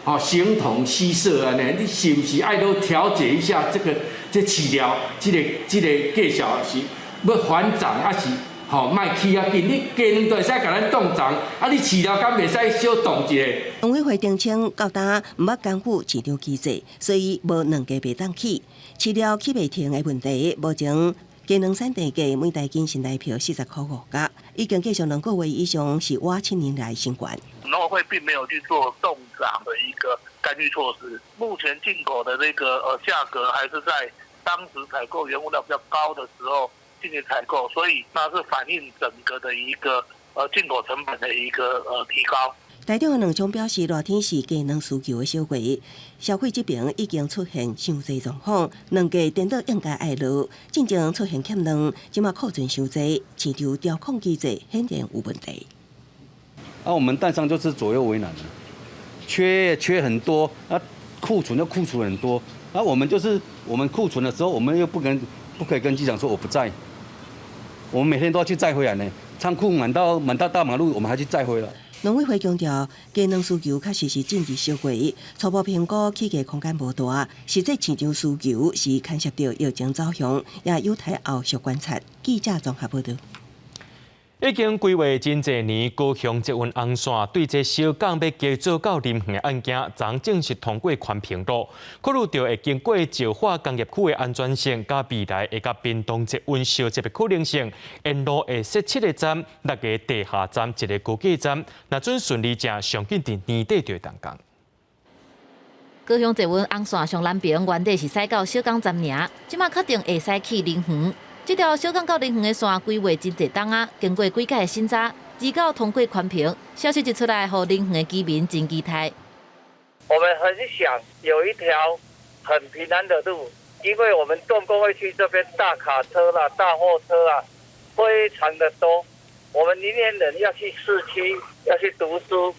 吼形同虛設按呢，你是毋是愛都調節一下這個這飼料，這個價數是欲緩漲抑是？吼，莫起較緊，你雞卵都會使共咱凍漲，啊，你飼料敢袂使小凍一下？農委會澄清，到今毋捌干預市場機制，所以無卵雞袂當起，飼料起袂停的問題。目前雞卵產地價每大斤新台幣40塊5角，已經繼續2個月以上，是倚7年來新高。農委會並沒有去做凍漲的一個干預措施，目前進口的這個價格還是在當時採購原物料比較高的時候進行採購，所以那是反映整個的一個進口成本的一個提高。台中的農場表示，熱天是雞卵需求的小月，消費這邊已經出現傷濟狀況，卵價顛倒應該愛落，進前出現欠卵，這馬庫存傷濟，市場調控機制顯然有問題。啊，我們蛋商就是左右為難，缺很多，啊庫存又庫存很多，啊我們就是我們庫存的時候，我們又不可以跟機場說我不在。我們每天都要去載回來呢，倉庫滿到大馬路，我們還去載回來。農委會強調，雞卵需求確實是進入小月，初步評估起價空間無大，實際市場需求是牽涉到疫情走向，也有待後續觀察。記者綜合報導。已經規劃真濟年，高雄捷運紅線對這小港欲加做到林園的案件，昨正式通過環評咯。考慮著會經過石化工業區的安全性，佮未來會佮屏東捷運相接的可能性，沿路會設七個站、六个地下站、一个高架站，若準順利正，上緊佇年底就會動工。高雄捷運紅線上南爿原底是駛到小港站爾，這馬確定會駛去林園。這條小港到林園的線規劃真濟冬啊，經過幾屆的審查，29通過環評，消息一出來，予林園的居民真期待。我們很想有一條很平安的路，因為我們重工業區這邊大卡車啦、大貨車啊，非常的多。我們林園人要去市區，要去讀書，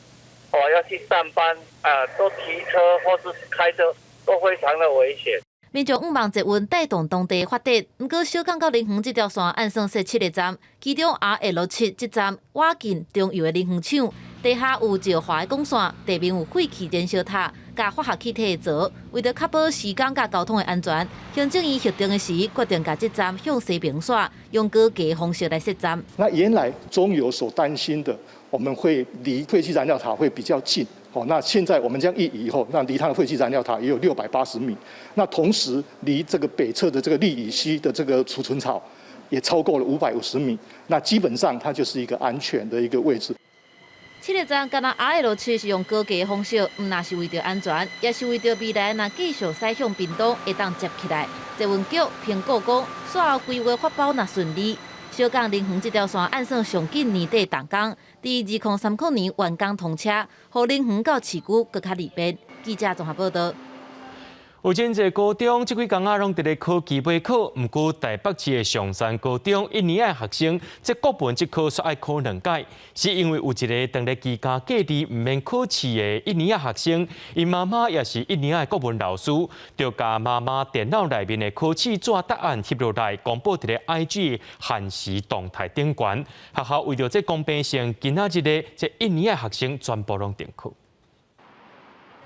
哦，要去上班啊，都騎車或是開車，都非常的危險。民眾向望捷運帶動當地發展，毋過小港到林園這條線按算設七個站，其中 RL7這站倚近中油的林園廠，地下有石化的管線，地面有廢棄燃燒塔、佮化學氣體的槽。為著確保時間佮交通的安全，行政院核定的時決定共這站向西爿線用高架方式來設站。那原來中油所擔心的，我們會離廢棄燃料塔會比較近。哦，那現在我們這樣一移以後，那離它的廢棄燃料塔也有680米。那同時離這個北側的這個氯乙烯的這個儲存槽也超過了550米。那基本上它就是一個安全的一個位置。七個站干焦 RL7是用高架方式，毋但是為著安全，也是為著未來若繼續駛向屏東會當接起來。捷運局評估講，煞後規劃發包若順利，小港林園這條線按算上緊年底動工，佇2030年完工通車，予林園到市區閣較利便。記者綜合報導。有真濟高中，這幾工仔攏佇咧考期尾考，毋過台北市的松山高中一年級學生，這國文這科煞愛考兩擺，是因為有一个當咧居家隔離毋免考試的一年級學生，𪜶媽媽也是一年級的國文老師，就共媽媽電腦內面的考試紙答案翕落來，公布佇咧 IG 限時動態頂懸。學校為著這公平性，今仔日咧這一年級學生全部攏停課。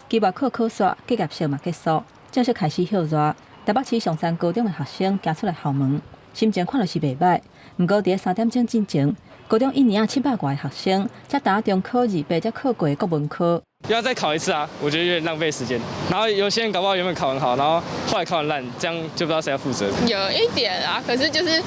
期末考考煞，結業式嘛結束。正式開始歇熱，台北市松山高中的學生行出來校門，心情看著是袂䆀。毋過佇咧3點鐘進前，高中一年級700外个學生，才拄中考2擺才考過國文科。要再考一次啊！我覺得有點浪費時間。然後有些人搞不好原本考很好，然後後來考很爛，這樣就不知道誰要負責。有一點啊，可是就是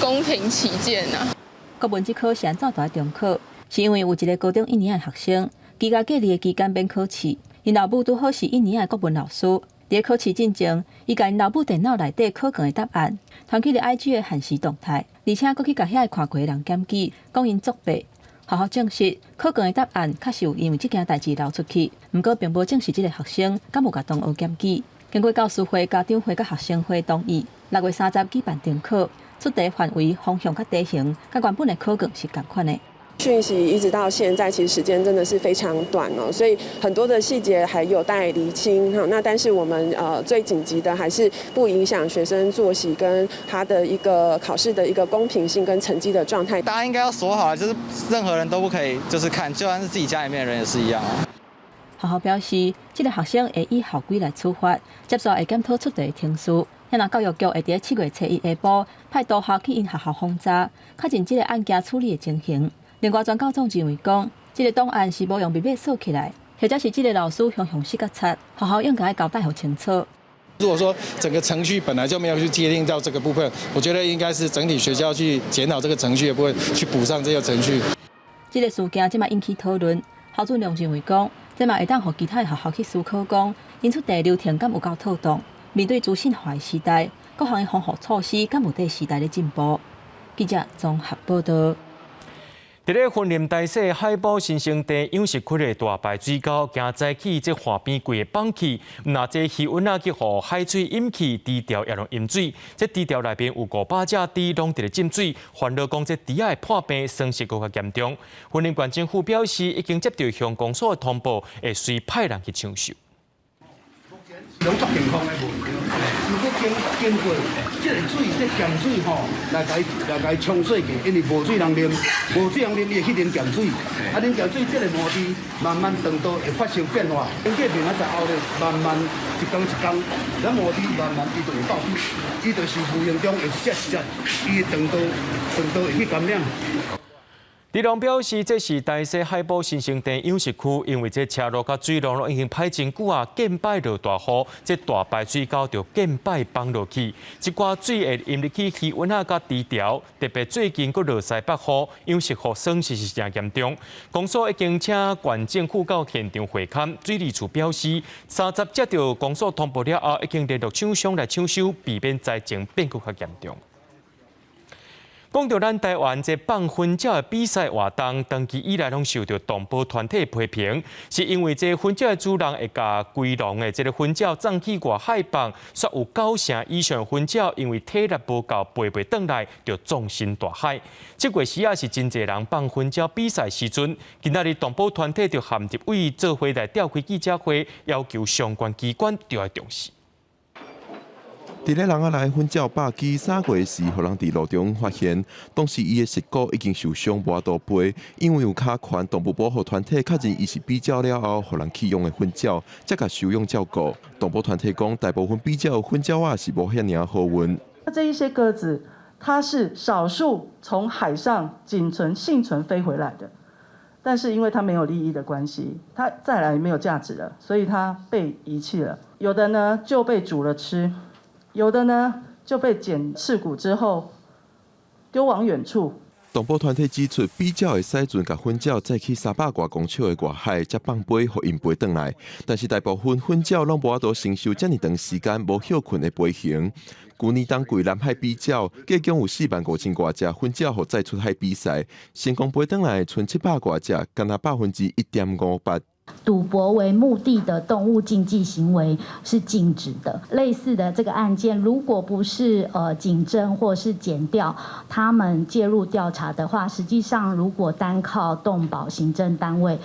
公平起見啊。國文這科是按怎佇重考？是因為有一个高中一年級的學生，居家隔離的期間免考試，𪜶老母拄好是一年級的國文老師。佇考試進前，伊共𪜶老母電腦內底考卷的答案，傳去咧 IG 的限時動態，而且閣去共遐个看過的人檢舉，講𪜶作弊。學校證實考卷的答案確實有因為這件代誌流出去，毋過並無證實這个學生敢有共同學檢舉。經過教師會、家長會佮學生會同意，6月30舉辦停課，出題範圍、方向佮題型，佮原本的考卷是仝款的。訊息一直到現在，其實時間真的是非常短哦，所以很多的細節還有待釐清哈。那但是我們最緊急的還是不影響學生作息跟他的一個考試的一個公平性跟成績的狀態。大家應該要鎖好，就是任何人都不可以就是看，就算是自己家裡面的人也是一樣啊。學校表示，這個學生會依校規來處罰，接續會檢討出題程序。若教育局會佇7月初一下晡派督學去𪜶學校訪查，確認這個案件處理的情形。另外，全教總認為講，這個檔案是無用密碼鎖起來，或者是這個老師雄雄失甲賊，學校應該交代予清楚。如果說整個程序本來就沒有去界定到這個部分，我覺得應該是整體學校去檢討這個程序的部分，去補上這個程序。這個事件這馬引起討論，校主任認為講，這嘛會當予其他的學校去思考講，𪜶出題流程敢有夠妥當？面對資訊化的時代，各項的防護措施敢有綴時代咧進步？記者綜合報道。佇咧雲林台西海寶新生地養殖區的大排水溝，驚早起這岸邊規个放去，毋但這魚塭仔去予海水淹去，池條也攏淹水。這池條內面有500隻豬攏佇咧浸水，煩惱講這豬仔會破病，損失閣較嚴重。雲林縣政府表示，已經接到鄉公所的通報，會隨派人去搶修。攏足健康的無毋對，如果經經過這个水，這鹹水吼，來共伊來共伊沖洗過，因為無水通啉，無水通啉，伊會去啉鹹水，啊，啉鹹水，這个毛滴慢慢腸道會發生變化，經過明仔載後咧，慢慢一工一工，咱毛滴慢慢伊就會爆起，伊就是無形中會一隻一隻，伊的腸道腸道會去感染。李龍表示，這是台西海寶新生地養殖區，因為這車路佮水路攏已經歹真久啊，見擺落大雨，這大排水溝就見擺放落去，這寡水會淹入去魚塭仔佮池條，特別最近閣落西北雨，養殖戶損失是誠嚴重。公所已經請縣政府到現場會勘，水利處表示，30接到公所通報了後，已經聯絡廠商來搶修，避免災情變閣較嚴重。講到咱台灣這放糞鳥的比賽活動，長期以來攏受著動保團體批評，是因為這糞鳥的主人會共歸籠的這个糞鳥送去外海放，煞有九成以上糞鳥因為體力無夠，飛袂轉來，就葬身大海。這月時仔是真濟人放糞鳥比賽時陣，今仔日動保團體就和立委做伙來召開記者會，要求相關機關著愛重視。佇咧人仔內糞鳥霸基3月時，予人佇路中發現，當時伊的舌骨已經受傷，無法度飛，因為有跤權動物保護團體確認伊是比鳥了後，予人棄養的糞鳥，才共收養照顧。動保團體講，大部分比鳥糞鳥仔是無遐爾好運。那這一些鴿子，它是少數從海上僅存倖存飛回來的，但是因為它沒有利益的關係，它再來沒有價值了，所以它被遺棄了。有的呢就被煮了吃。有的呢就被剪翅骨之後丟往遠處。動保團體指出，比鳥會使陣共糞鳥載去300外公尺的外海，才放飛，予𪜶飛轉來。但是大部分糞鳥攏無法度承受遮爾長時間無歇睏的飛行。舊年冬季南海比鳥，計共有4萬5千外隻糞鳥予載出海比賽，成功飛轉來賰700外隻，干焦1.58%。賭博為目的的動物競技行為是禁止的。類似的這個案件，如果不是警偵或是檢調他們介入調查的話，實際上如果單靠動保行政單位，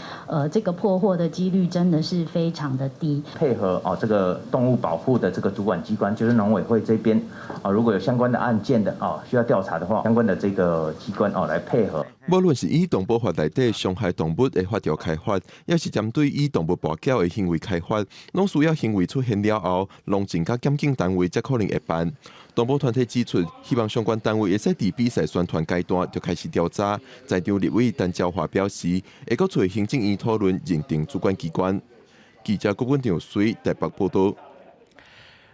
這個破獲的幾率真的是非常的低。配合哦，這個動物保護的這個主管機關，就是農委會這邊啊，如果有相關的案件的哦，需要調查的話，相關的這個機關哦來配合。無論是以動保法內底傷害動物的法條開罰，抑是針對以動物跋筊的行為開罰，攏需要行為出現了後，農政佮檢警單位才可能會辦。動保團體指出，希望相關單位會使佇比賽宣傳階段就開始調查。在場立委陳昭華表示，會閣揣行政院討論認定主管機關。記者郭文長水台北報道。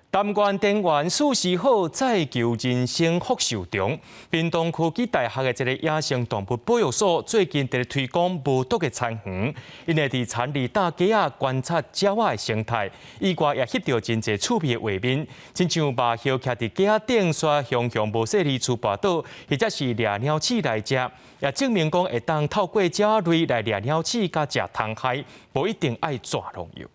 台灣田園四時好，再求人生福壽長。屏東科技大學的這个野生動物保育所最近佇咧推廣無毒的田園，𪜶會佇田裡搭雞仔觀察鳥仔的生態，意外也翕著真濟趣味的畫面，親像麻葉徛佇雞仔頂，煞雄雄無細膩厝跋倒，或者是掠鳥鼠來食，也證明講會當透過鳥仔類來掠鳥鼠佮食蟲害，無一定愛抓農藥。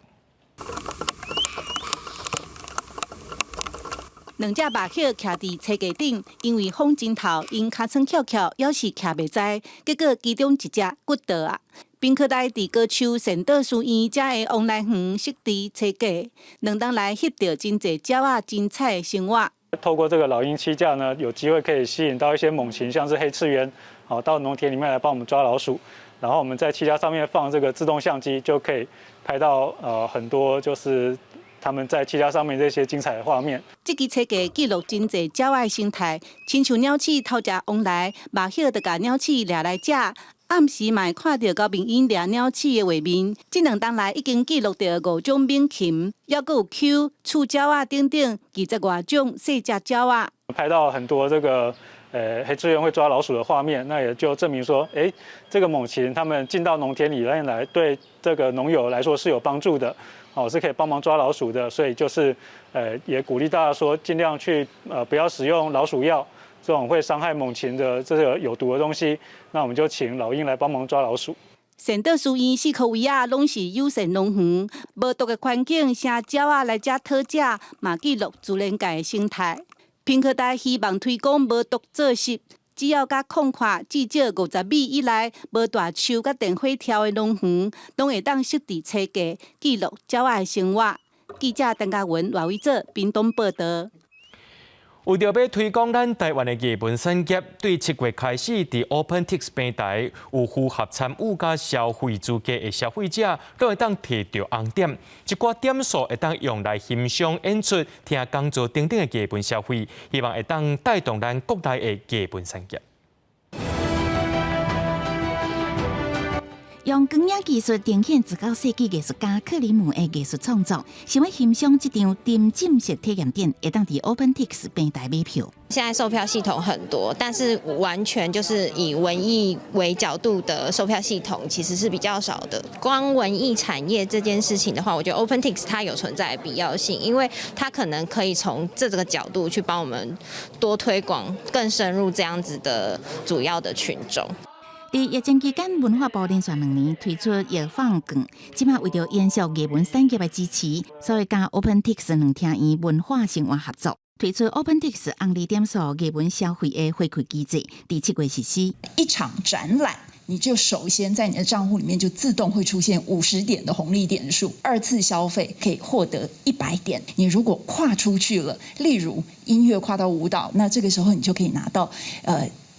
兩隻麻葉徛佇炊架頂，因為風真透，𪜶尻川翹翹，猶是徛袂知，結果其中一隻骨倒啊！屏科大佇高樹善導書院遮的往來園設置炊架，兩冬來翕著真濟鳥仔精彩的生活。透過這個老鷹棲架呢，有機會可以吸引到一些猛禽，像是黑翅鳶，好到農田裡面來幫我們抓老鼠。然後我們在棲架上面放這個自動相機，就可以拍到很多就是他們在棲架上面這些精彩的畫面。這支炊架記錄真濟鳥仔的生態，親像鳥鼠偷食往來，麻葉就共鳥鼠掠來食。暗時嘛會看著高明鷹掠鳥鼠的畫面。這兩冬來已經記錄著五種猛禽，猶閣有抾、觸鳥仔等等二十外種細隻鳥仔。拍到很多這個黑翅鳶會抓老鼠的畫面，那也就證明說，這個猛禽他們進到農田裡面來，對這個農友來說是有幫助的，哦，是可以幫忙抓老鼠的，所以就是也鼓勵大家說，盡量去不要使用老鼠藥。這種會傷害猛禽的這個有毒的東西，那我們就請老鷹來幫忙抓老鼠。善導書院四箍圍仔攏是友善農園，無毒的環境，啥鳥仔來遮討食，嘛記錄自然界的生態。屏科大希望推廣無毒作息，只要佮空曠至少50米以內無大樹佮電火柱的農園，攏會當設置炊架，記錄鳥仔的生活。記者陳嘉文、賴偉哲屏東報導。為著欲推廣咱台灣的藝文產業，對7月開始，佇 OpenTix 平台有符合參與佮消費資格的消費者，攏會當提著紅點，這寡點數會當用來欣賞演出、聽講座等等的藝文消費，希望會當帶動咱國內的藝文產業。用光影技術呈現19世紀藝術家克里姆的藝術創作，想欲欣賞這場沉浸式體驗展，會當佇 OpenTix 平台買票。現在售票系統很多，但是完全就是以文藝為角度的售票系統其實是比較少的。光文藝產業這件事情的話，我覺得 OpenTix 它有存在的必要性，因為它可能可以從這個角度去幫我們多推廣、更深入這樣子的主要的群眾。佇疫情期間，文化部連續2年推出藝放券，這馬為著延續藝文產業的支持，所以佮 OpenTix 兩廳院文化生活合作，推出 OpenTix 紅利點數藝文消費的回饋機制，佇7月實施。一場展覽，你就首先在你的賬戶裡面就自動會出現50點的紅利點數，二次消費可以獲得100點。你如果跨出去了，例如音樂跨到舞蹈，那這個時候你就可以拿到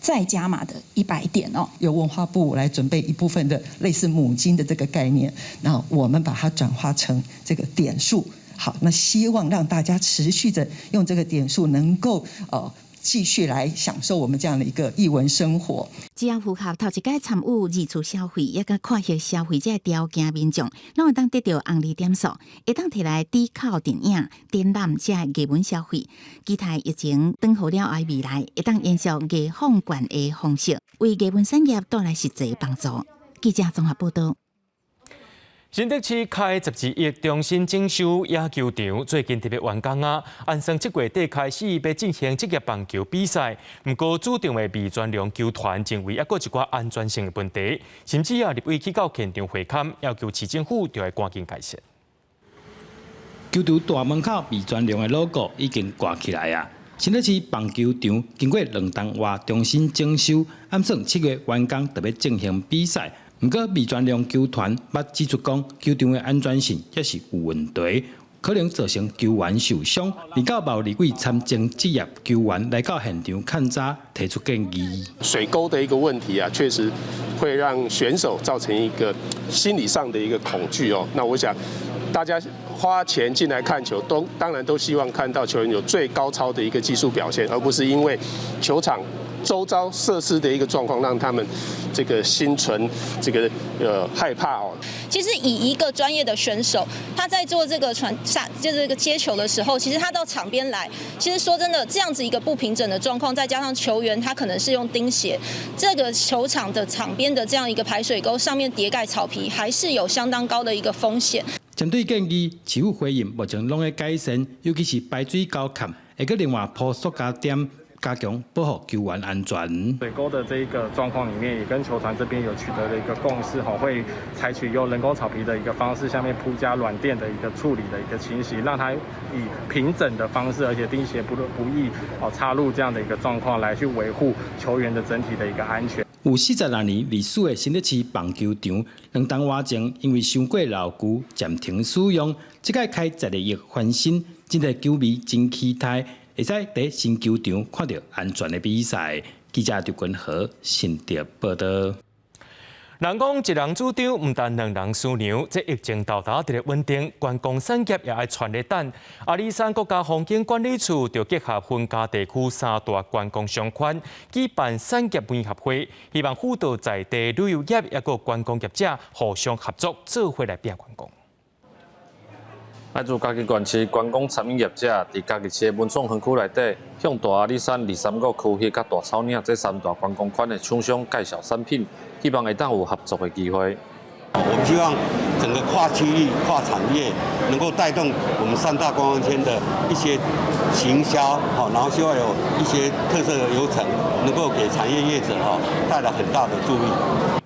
再加碼的100點哦。由文化部來準備一部分的類似母金的這個概念，那我們把它轉化成這個點數。好，那希望讓大家持續的用這個點數，能夠繼續來享受我們這樣的一個藝文生活。只要符合頭一擺參與二次消費，抑佮看戲消費者條件民眾，攏會當得著紅利點數，會當提來抵扣電影、展覽遮藝文消費。期待疫情轉好了後未來，會當延續藝放券的方式，為藝文產業帶來實際幫助。記者綜合報導。新竹市開12億重新整修野球場，最近特別完工啊！按算7月底開始欲進行職業棒球比賽，毋過主場的味全龍球團認為猶閣一寡安全性的問題，甚至啊立委去到現場會勘，要求市政府著愛趕緊改善。球場大門口味全龍的 logo 已經掛起來啊！新竹市棒球場經過兩冬外重新整修，按算7月完工，著欲進行比賽。毋過味全龍球團捌指出講，球場的安全性猶是有問題，可能造成球員受傷。而到有立委參政職業球員來到現場勘查，提出建議。水溝的一個問題啊，確實會讓選手造成一個心理上的一個恐懼哦。那我想，大家花錢進來看球，都當然都希望看到球員有最高超的一個技術表現，而不是因為球場周遭設施的一個狀況，讓他們這個心存這個害怕哦。其實以一個專業的選手，他在做這個傳下就是這個接球的時候，其實他到場邊來，其實說真的，這樣子一個不平整的狀況，再加上球員他可能是用釘鞋，這個球場的場邊的這樣一個排水溝上面疊蓋草皮，還是有相當高的一個風險。針對建議，市府回應目前攏咧改善，尤其是排水溝崁，會閣另外鋪塑膠墊。加強保護球員安全。水溝的這一個狀況裡面，也跟球團這邊有取得了一個共識，吼，會採取用人工草皮的一個方式，下面鋪加軟墊的一個處理的一個情形，讓它以平整的方式，而且釘鞋不易哦插入這樣的一個狀況，來去維護球員的整體的一個安全。有46年歷史的新北市棒球場，2冬外前因為傷過老舊，暫停使用。這擺開12億翻新，真濟球迷真期待，會使佇新球場看著安全的比賽。記者劉君和新竹報道。人講一人主張，毋但兩人輸娘。這疫情沓沓佇咧穩定，觀光產業也愛全力等。阿里山國家風景管理處就結合雲嘉地區三大觀光商圈，舉辦產業媒合會，希望輔導在地旅遊業抑閣觀光業者互相合作，做伙來拼觀光。來自嘉義縣市觀光餐飲業者，佇嘉義市的文創園區內底，向大阿里山二三五區域佮大草嶺這三大觀光圈的廠商介紹產品，希望會當有合作的機會。我們希望整個跨區域、跨產業，能夠帶動我們三大觀光圈的一些行銷，好，然後希望有一些特色的流程，能夠給產業業者哈帶來很大的助力。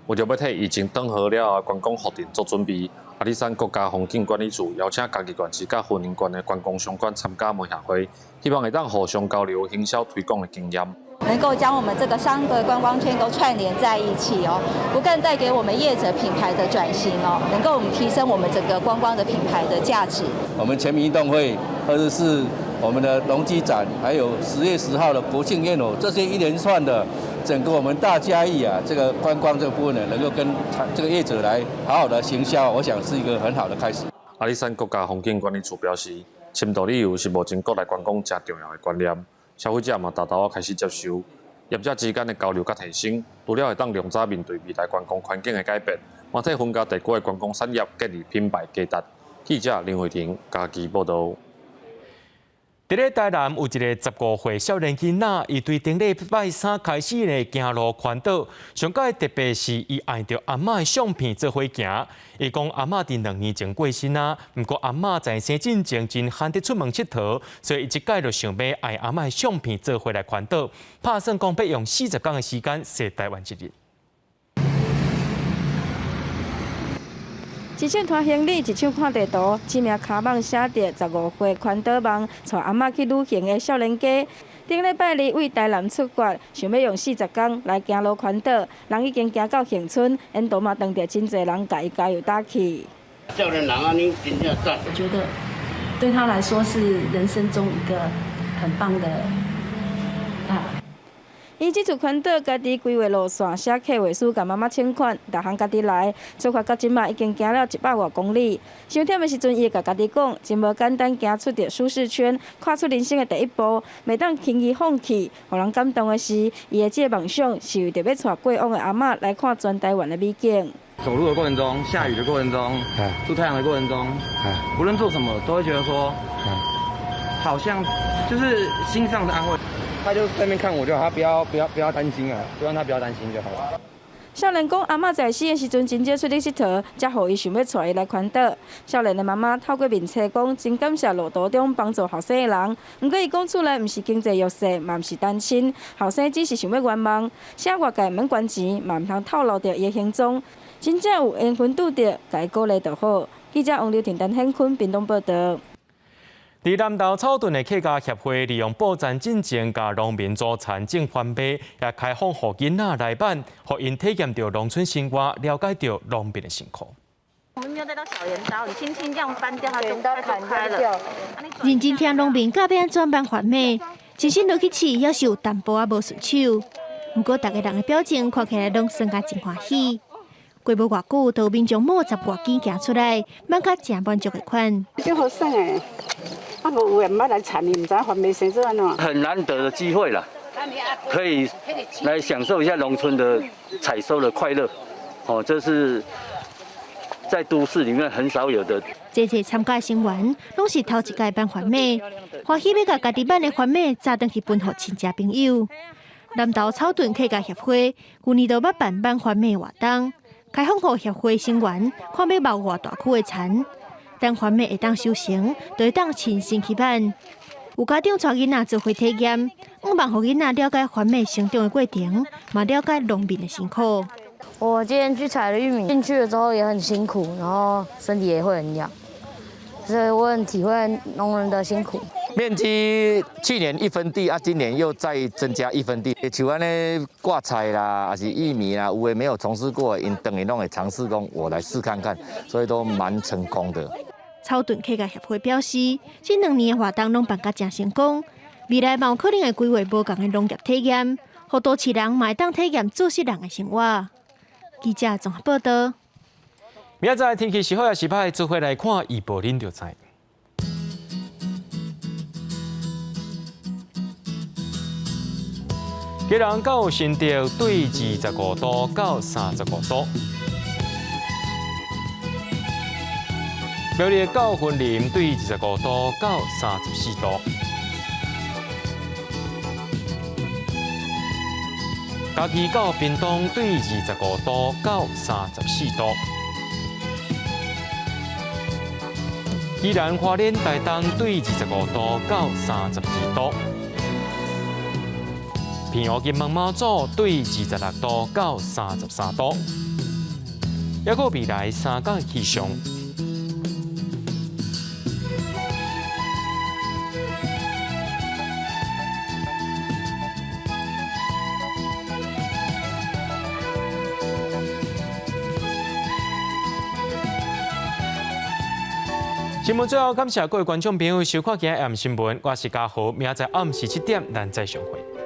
為著欲替疫情轉好了後觀光復振做準備，阿里山國家風景管理處邀請嘉義縣市佮雲林縣的觀光商圈參加媒合會，希望會當互相交流行銷推廣的經驗，能夠將我們這個三個觀光圈都串聯在一起哦，不但帶給我們業者品牌的轉型哦，能夠我們提升我們整個觀光的品牌的價值。我們全民運動會，或者是我們的農機展，還有10月10號的國慶焰火，這些一連串的。整個我們大嘉義啊，這個觀光這個部分呢，能夠跟這個業者來好好的行銷，我想是一個很好的開始。阿里山國家風景管理處表示，深度旅遊是目前國內觀光誠重要的觀念，消費者嘛沓沓仔開始接受，業者之間的交流佮提升，除了會當量早面對未來觀光環境的改變，嘛替雲嘉地區的觀光產業建立品牌價值。記者林慧婷嘉義報導。佇咧台南有一个15歲少年囡仔，伊對頂禮拜三開始咧行路環島，上蓋特別是伊愛著阿嬤的相片做伙行。伊講阿嬤佇2年前過身啊，毋過阿嬤在生進前真罕得出門𨑨迌，所以伊這擺就想欲愛阿嬤的相片做伙來環島，拍算講欲用40工的時間踅台灣一日。一手拖行李，一手看地圖，指名跤蠓寫著15歲環島夢，帶阿嬤去旅行的少年家。頂禮拜二對台南出發，想欲用40工來行路環島，人已經行到恆春，沿途嘛碰著真濟人共伊加油打氣。少年人按呢真正讚。我覺得對他來說是人生中一個很棒的啊。伊這次環島家己規劃路線，寫計劃書，共媽媽請款，逐項家己來。出發到這馬已經行了100外公里。傷忝的時陣，伊會共家己講，真無簡單行出著舒適圈，跨出人生的第一步，袂當輕易放棄。予人感動的是，伊的這個夢想是為著欲帶過往的阿嬤來看全台灣的美景。走路的過程中，下雨的過程中，出太陽的過程中，無論做什麼，都會覺得說，好像就是心上的安慰。他就在那邊看我就好，他不要不要不要擔心啊，就讓他不要擔心就好了。少年講，阿嬤在世的時陣真少出去𨑨迌，才予伊想欲帶伊來環島。少年的媽媽透過面冊講，真感謝路途中幫助後生的人。毋過伊講厝內毋是經濟弱勢，嘛毋是單親，後生只是想欲圓夢。請外界毋免捐錢，嘛毋通透露著伊的行蹤。真正有緣分拄著，共伊鼓勵就好。記者王劉婷、陳顯坤屏東報導。佇南投草屯的客家協會利用布展進前，共農民組田種番麥，也開放予囡仔來辦，予𪜶體驗著農村生活，了解著農民的辛苦。我們沒有帶到小鐮刀，你輕輕這樣翻掉，它就開了。認真聽農民教欲按怎挽番麥，親身落去試，猶是有淡薄仔無順手。毋過，逐个人的表情看起來攏耍甲真歡喜。過無偌久，就有民眾募10外斤行出來，挽甲誠滿足的款。這好耍的，啊無有的毋捌來田裡，毋知番麥生做按怎。很難得的機會啦，可以來享受一下農村的採收的快樂。哦，這是在都市裡面很少有的。這屆參加成員攏是頭一擺挽番麥，歡喜欲共家己挽的番麥紮轉去分予親戚朋友。南投草屯客家協會舊年就捌辦挽番麥活動。開放予協會成員看欲貓偌大區的田，等番麥會當收成，就會當親身去挽。有家長帶囡仔做伙體驗，向望予囡仔了解番麥成長的過程，嘛了解農民的辛苦。我今天去採了玉米，進去了之後也很辛苦，然後身體也會很癢，所以我很體會農人的辛苦。面積去年一分地啊，今年又再增加一分地。像按呢掛菜啦，還是玉米啦，有的沒有從事過，𪜶等於攏會嘗試講，我來試看看，所以都蠻成功的。草屯客家協會表示，這兩年的活動攏辦甲誠成功，未來嘛有可能會規劃無仝的農業體驗，予都市人嘛會當體驗做事人的生活。記者綜合報道。明仔載天氣是好抑是歹，做伙來看預報，恁就知。基隆到新竹對25度到35度，苗栗到雲林對25度到34度，嘉義到屏東對25度到34度，宜蘭花蓮台東對25度到32度。平湖金門馬祖對26度到33度，抑閣未來三工氣象。新聞最後，感謝各位觀眾朋友收看今日暗新聞，我是嘉豪，明仔載暗時7點，咱再相會。